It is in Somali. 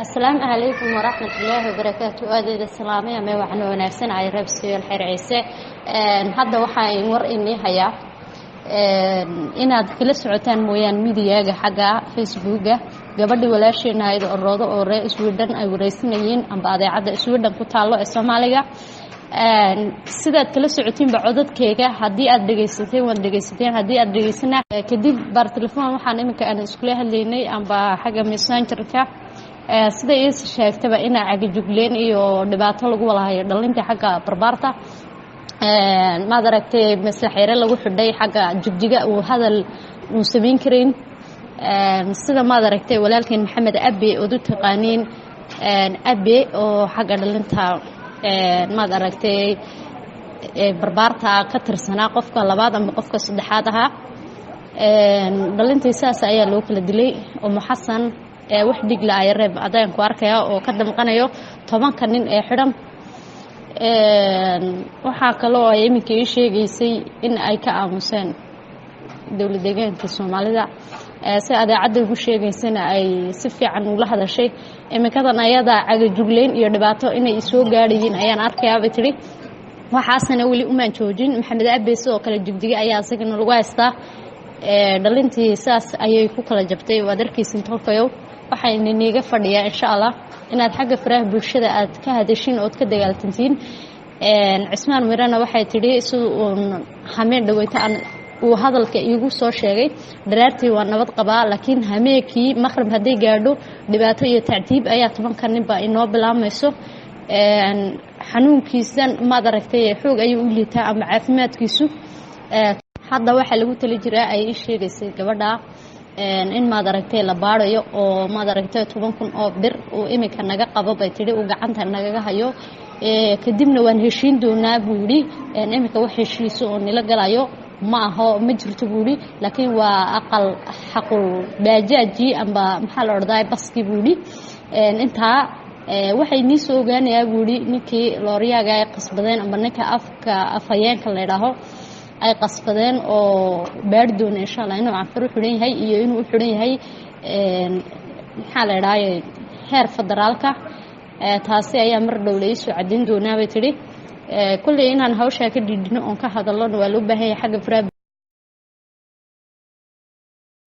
Asalaamu calaykum waraxmatullaahi wabarakaatu. Aadeeda salaamay ama waxaan wanaagsan ay reebsiyo xeer ciise. Hadda waxaan war inii hayaa inaad kala socotaan mooyaan midiyaga xagga Facebooka gabadhii walaasheena ahayd oo Roodo oo reer Sweden ay wareysanayeen amba adeecadda Sweden ku taallo ee Soomaaliga. Sidaad kala socotiinba codadkeyga haddii aad dhegaysateen waad dhegaysateen, haddii aad dhegaysana kadib baar telefoon waxaan iminka aan iskula hadlaynay amba xagga Messengerka, sida iis sheegtaba inaa cagajugleen iyo dhibaato lagu walahayo dhalinta xagga barbaarta, maad aragtay, maslaxyare lagu xidhay xagga Jigjiga uu hadal uu samayn karayn. Sida maad aragtay walaalkeen Maxamed Abe ood u taqaaniin Abe oo xagga dhalinta, maad aragtay, barbaarta ka tirsanaa, qofka labaad ama qofka saddexaad ahaa dhalintii, saas ayaa loo kala dilay. Umu Xasan wax dhigla ay reeb adaan ku arkaya oo ka damqanayo 10-ka nin ee xidhan. Waxaa kaloo ay iminka ii sheegaysay in ay ka aamuseen dowlad deegaanka Soomaalida, si adeecadda ugu sheegaysana ay si fiican ula hadashay. Iminkadan ayadaa cagajugleyn iyo dhibaato inay soo gaadhayiin ayaan arkayaabay tidhi, waxaasna weli umaan joojin. Maxamed Abe sidoo kale Jigjiga ayaa isagana lagu haystaa. Dhalintii saas ayay ku kala jabtay, waad arkaysin. Tolkayow, waxayna niiga fadhiyaa insha Allah inaad xagga faraha bulshada aad ka hadashiin ood ka dagaaltantiin. Cismaan Mirana waxay tidhi sida uun hameen dhaweyto aan uu hadalka iigu soo sheegay, dharaartii waa nabad qabaa, laakiin hameenkii maqrib hadday gaadho dhibaato iyo tacdiib ayaa 10-ka ninba inoo bilaabmayso. Xanuunkiisan, maad aragtay, xoog ayuu u liitaa ama caafimaadkiisu. Hadda waxaa lagu tali jiraa ay ii sheegaysay gabadha in, maad aragtay, la baarayo oo, maad aragtay, 10,000 oo bir uu iminka naga qabo bay tidhi, uu gacanta nagaga hayo, kadibna waan heshiin doonaa buu yidhi. Iminka wax heshiiso oo nila galayo ma aho, ma jirto buu yidhi, laakiin waa aqal xaqul baajaaji amba maxaa la odhdaa baskii buu yidhi. Intaa waxay nii soo ogaanayaa buu yidhi ninkii looryaaga ay qasbadeen amba ninka afka afhayeenka la idhaaho ay qasbadeen oo baari doona insha Allah inuu Canfar u xidhan yahay iyo inuu u xidhan yahay, maxaa la idhahaaye, heer federaalka. Taasi ayaa mar dhow la iisoo caddayn doonaa bay tidhi. Kolley inaan hawshaa ka dhiidhino oon ka hadalona waa loo baahan yahay xagga faraha.